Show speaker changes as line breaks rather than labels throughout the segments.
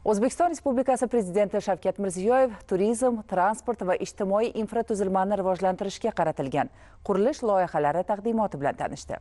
O'zbekiston Respublikasi Prezidenti Shavkat Mirziyoyev turizm, transport va ijtimoiy infratuzilmani rivojlantirishga qaratilgan qurilish loyihalari taqdimoti bilan tanishdi.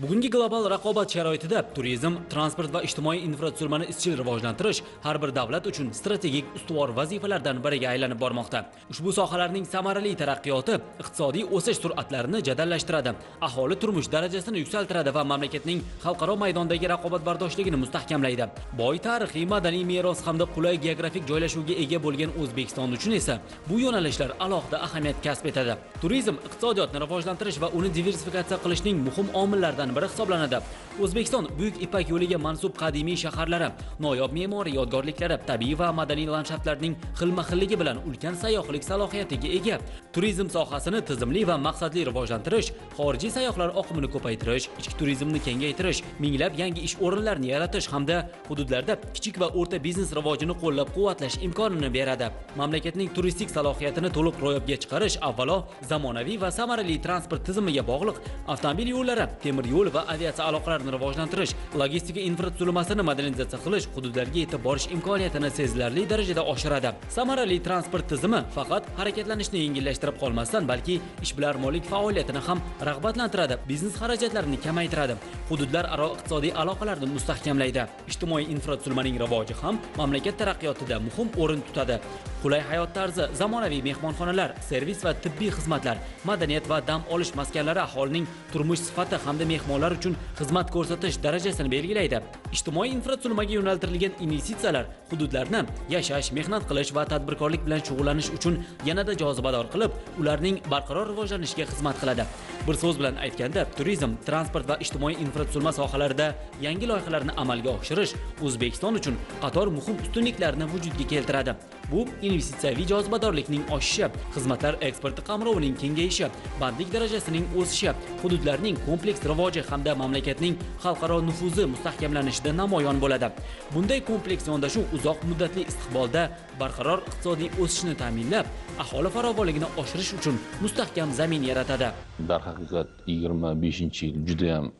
Bugungi global raqobat sharoitida turizm, transport va ijtimoiy infratuzilmani izchil rivojlantirish har bir davlat uchun strategik ustuvor vazifalardan biriga aylanib bormoqda. Ushbu sohalarning samarali taraqqiyoti iqtisodiy o'sish sur'atlarini jadallashtiradi, aholi turmush darajasini yuksaltiradi va mamlakatning xalqaro maydondagi raqobatbardoshligini mustahkamlaydi. Boy tarixiy, madaniy meros hamda qulay geografik joylashuvga ega bo'lgan O'zbekiston uchun esa bu yo'nalishlar alohida ahamiyat kasb etadi. Turizm iqtisodiyotni rivojlantirish va uni diversifikatsiya qilishning muhim omillaridan biri hisoblanadi. O'zbekiston Buyuk Ipak yo'liga mansub qadimiy shaharlari, noyob me'moriy yodgorliklari, tabiiy va madaniy landshaftlarning xilma-xilligi bilan ulkan sayyohlik salohiyatiga ega. Turizm sohasini tizimli va maqsadli rivojlantirish, xorijiy sayyohlar oqimini ko'paytirish, ichki turizmni kengaytirish, minglab yangi ish o'rinlarini yaratish hamda hududlarda kichik va o'rta biznes rivojini qo'llab-quvvatlash imkonini beradi. Mamlakatning turistik salohiyatini to'liq ro'yobga chiqarish avvalo zamonaviy va samarali transport tizimiga bog'liq. Avtomobil yo'llari, temir yo'l va aviatsiya aloqalarini rivojlantirish, logistika infratuzilmasini modernizatsiya qilish hududlarga yetib borish imkoniyatini sezilarli darajada oshiradi. Samarali transport tizimi faqat harakatlanishni yengillashtirib qolmasdan, balki ishbilarmonlik faoliyatini ham rag'batlantiradi, biznes xarajatlarini kamaytiradi, hududlararo iqtisodiy aloqalarni mustahkamlaydi. Ijtimoiy infratuzilmaning rivoji ham mamlakat taraqqiyotida muhim o'rin tutadi. Qulay hayot tarzi, zamonaviy mehmonxonalar, servis va tibbiy xizmatlar, madaniyat va dam olish maskanlari aholining turmush sifati hamda mehmonlar uchun xizmat ko'rsatish darajasini belgilaydi. Ijtimoiy infratuzilmaga yo'naltirilgan investitsiyalar hududlarni yashash, mehnat qilish va tadbirkorlik bilan shug'ullanish uchun yanada jozibador qilib, ularning barqaror rivojlanishiga xizmat qiladi. Bir so'z bilan aytganda, turizm, transport va ijtimoiy infratuzilma sohalarida yangi loyihalarni amalga oshirish O'zbekiston uchun qator muhim ustunliklarni vujudga keltiradi. Bu investitsiyaviy jozibadorlikning oshishi, xizmatlar eksporti qamrovining kengayishi, bandlik darajasining o'sishi, hududlarning kompleks rivoji hamda mamlakatning xalqaro nufuzi mustahkamlanishida namoyon bo'ladi. Bunday kompleks yondashuv uzoq muddatli istiqbolda barqaror iqtisodiy o'sishni ta'minlab, aholi farovonligini oshirish uchun mustahkam zamin yaratadi.
Darhaqiqat 25-yil juda ham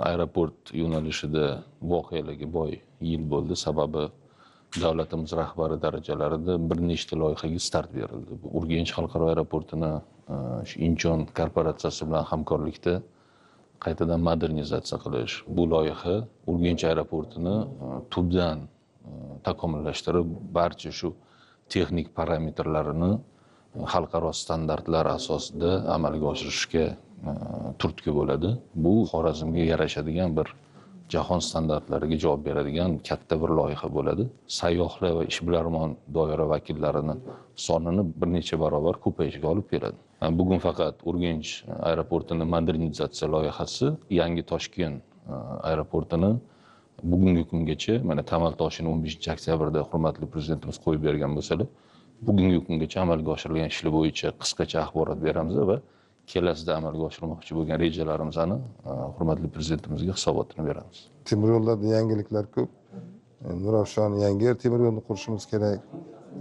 aeroport yo'nalishida voqealarga boy yil bo'ldi. Sababi davlatimiz rahbari darajalarida bir nechta loyihaga start berildi. Bu Urganch xalqaro aeroportini shu Incheon korporatsiyasi bilan hamkorlikda qaytadan modernizatsiya qilish. Bu loyiha Urganch aeroportini tubdan takomillashtirib, barcha shu texnik parametrlarini xalqaro standartlar asosida amalga oshirishga turtki bo'ladi. Bu Xorazmga yarashadigan bir jahon standartlariga javob beradigan katta bir loyiha bo'ladi. Sayyohlar va ishbilarmon doira vakillarini sonini bir necha barobar ko'payishiga olib keladi. Bugun faqat Urganch aeroportini modernizatsiya loyihasi, yangi Toshkent aeroportini bugungi kungacha mana tamal toshini 15-oktyabrda hurmatli prezidentimiz qo'yib bergan bo'lsalar, bugungi kungacha amalga oshirilgan ishlar bo'yicha qisqacha axborot beramiz va kelasida amalga oshirmoqchi bo'lgan rejalarimizni hurmatli prezidentimizga hisobotini beramiz.
Temir yo'llarda yangiliklar ko'p. Nurafshon Yangiyer temir yo'lini qurishimiz kerak.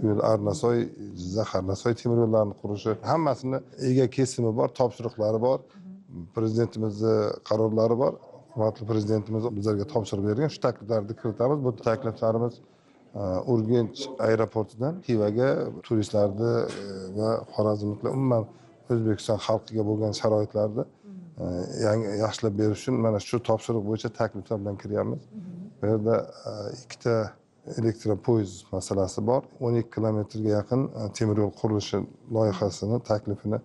Yo'l Arnasoy, Jizzax Arnasoy temir yo'llarini qurishi, hammasini ega kesimi bor, topshiriqlari bor. Prezidentimizni qarorlari bor. Hurmatli prezidentimiz bizlarga topshiriq bergan, shu takliflarni kiritamiz. Bu takliflarimiz Urganch aeroportidan Xivaga turistlarni va xorazmliklar, umuman O'zbekiston xalqiga bo'lgan sharoitlarni yaxshilab berish uchun mana shu topshiriq bo'yicha takliflar bilan kiryapmiz. Bu yerda ikkita elektropoyezd masalasi bor. 12 kilometrga yaqin temir yo'l qurilishi loyihasini taklifini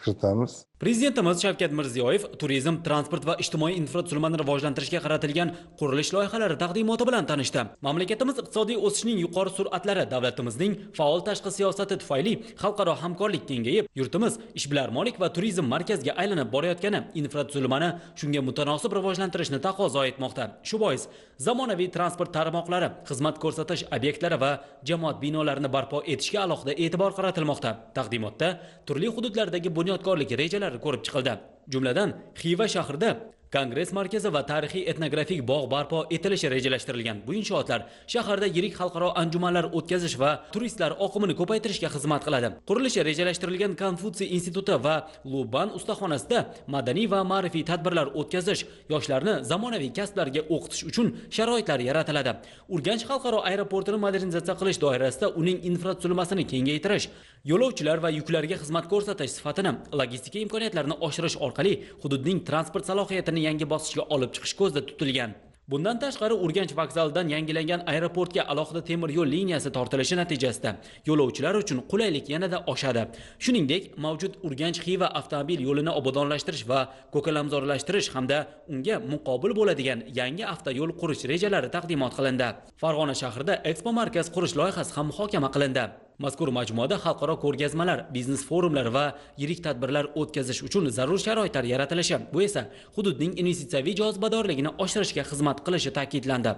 kiritamiz.
Prezidentimiz Shavkat Mirziyoyev turizm, transport va ijtimoiy infratuzilmani rivojlantirishga qaratilgan qurilish loyihalari taqdimoti bilan tanishdi. Mamlakatimiz iqtisodiy o'sishining yuqori sur'atlari davlatimizning faol tashqi siyosati tufayli xalqaro hamkorlik kengayib, yurtimiz ishbilarmonlik va turizm markaziga aylanib borayotgani infratuzilmani shunga mutanosib rivojlantirishni taqozo etmoqda. Shu bois zamonaviy transport tarmoqlari, xizmat ko'rsatish obyektlari va jamoat binolarini barpo etishga alohida e'tibor qaratilmoqda. Taqdimotda turli hududlardagi bunyodkorlik rejalari ko'rib chiqildi. Jumladan, Xiva shahrida Kongress markazi va tarixiy etnografik bog' barpo etilishi rejalashtirilgan. Bu inshootlar shaharda yirik xalqaro anjumanlar o'tkazish va turistlar oqimini ko'paytirishga xizmat qiladi. Qurilishi rejalashtirilgan Konfutsiy instituti va Luban ustaxonasida madaniy va ma'rifiy tadbirlar o'tkazish, yoshlarni zamonaviy kasblarga o'qitish uchun sharoitlar yaratiladi. Urganch xalqaro aeroportini modernizatsiya qilish doirasida uning infratuzilmasini kengaytirish, yo'lovchilar va yuklarga xizmat ko'rsatish sifatini, logistika imkoniyatlarini oshirish orqali hududning transport salohiyatini yangi bosqichga olib chiqish ko'zda tutilgan. Bundan tashqari Urganch vokzalidan yangilangan aeroportga alohida temir yo'l liniyasi tortilishi natijasida yo'lovchilar uchun qulaylik yanada oshadi. Shuningdek, mavjud Urganch-Xiva avtomobil yo'lini obodonlashtirish va ko'kalamzorlashtirish hamda unga muqobil bo'ladigan yangi avtoyo'l qurish rejalari taqdimot qilindi. Farg'ona shahrida Expo markaz qurish loyihasi ham muhokama qilindi. Mazkur majmuada xalqaro ko'rgazmalar, biznes forumlar va yirik tadbirlar o'tkazish uchun zarur sharoitlar yaratilishi, bu esa hududning investitsiyaviy jozibadorligini oshirishga xizmat qilishi ta'kidlandi.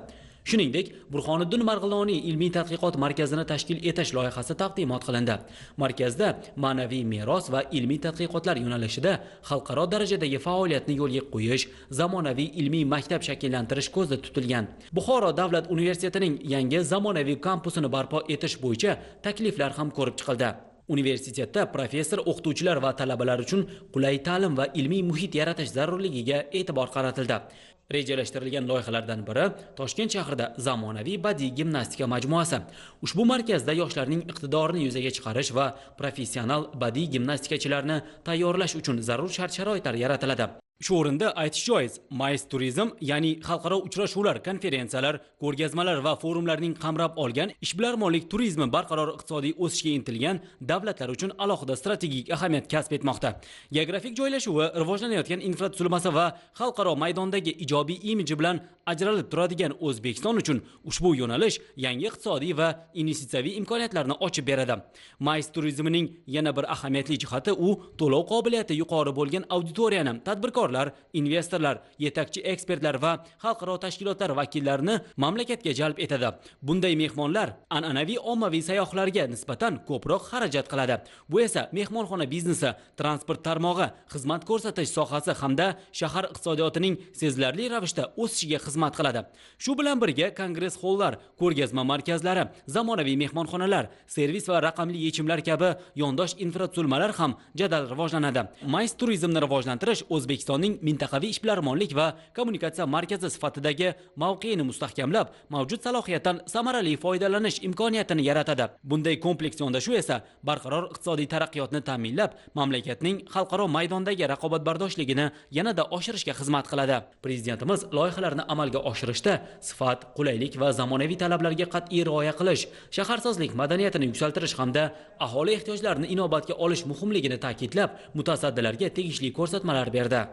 Shuningdek, Burhoniddin Marg'iloniy ilmiy tadqiqot markazini tashkil etish loyihasi taqdimot qilindi. Markazda ma'naviy meros va ilmiy tadqiqotlar yo'nalishida xalqaro darajadagi faoliyatni yo'lga qo'yish, zamonaviy ilmiy maktab shakllantirish ko'zda tutilgan. Buxoro davlat universitetining yangi zamonaviy kampusini barpo etish bo'yicha takliflar ham ko'rib chiqildi. Universitetda professor, o'qituvchilar va talabalar uchun qulay ta'lim va ilmiy muhit yaratish zarurligiga e'tibor qaratildi. Rejalashtirilgan loyihalardan biri Toshkent shahrida zamonaviy badiiy gimnastika majmuasi. Ushbu markazda yoshlarning iqtidorini yuzaga chiqarish va professional badiiy gimnastikachilarni tayyorlash uchun zarur shart-sharoitlar yaratiladi. Shu o'rinda aytish joiz, MICE turizm, ya'ni xalqaro uchrashuvlar, konferensiyalar, ko'rgazmalar va forumlarning qamrab olgan ishbilarmonlik turizmi barqaror iqtisodiy o'sishga intilgan davlatlar uchun alohida strategik ahamiyat kasb etmoqda. Geografik joylashuvi, rivojlanayotgan infratuzilmasi va xalqaro maydondagi ijobiy imiji bilan ajralib turadigan O'zbekiston uchun ushbu yo'nalish yangi iqtisodiy va investitsiyaviy imkoniyatlarni ochib beradi. MICE turizmining yana bir ahamiyatli jihati u to'lov qobiliyati yuqori bo'lgan auditoriyani, tadbirkorlar, investorlar, yetakchi ekspertlar va xalqaro tashkilotlar vakillarini mamlakatga jalb etadi. Bunday mehmonlar an'anaviy ommaviy sayyohlarga nisbatan ko'proq xarajat qiladi. Bu esa mehmonxona biznesi, transport tarmog'i, xizmat ko'rsatish sohasi hamda shahar iqtisodiyotining sezilarli ravishda o'sishiga xizmat qiladi. Shu bilan birga kongress hollar, ko'rgazma markazlari, zamonaviy mehmonxonalar, servis va raqamli yechimlar kabi yondosh infratuzilmalar ham jadal rivojlanadi. MICE turizmni rivojlantirish O'zbekistonning mintaqaviy ishbilarmonlik va kommunikatsiya markazi sifatidagi mavqeini mustahkamlab, mavjud salohiyatdan samarali foydalanish imkoniyatini yaratadi. Bunday kompleks yondashuv esa barqaror iqtisodiy taraqqiyotni ta'minlab, mamlakatning xalqaro maydondagi raqobatbardoshligini yanada oshirishga xizmat qiladi. Prezidentimiz loyihalarni amalga oshirishda sifat, qulaylik va zamonaviy talablarga qat'iy rioya qilish, shaharsozlik madaniyatini yuksaltirish hamda aholi ehtiyojlarini inobatga olish muhimligini ta'kidlab, mutasaddilarga tegishli ko'rsatmalar berdi.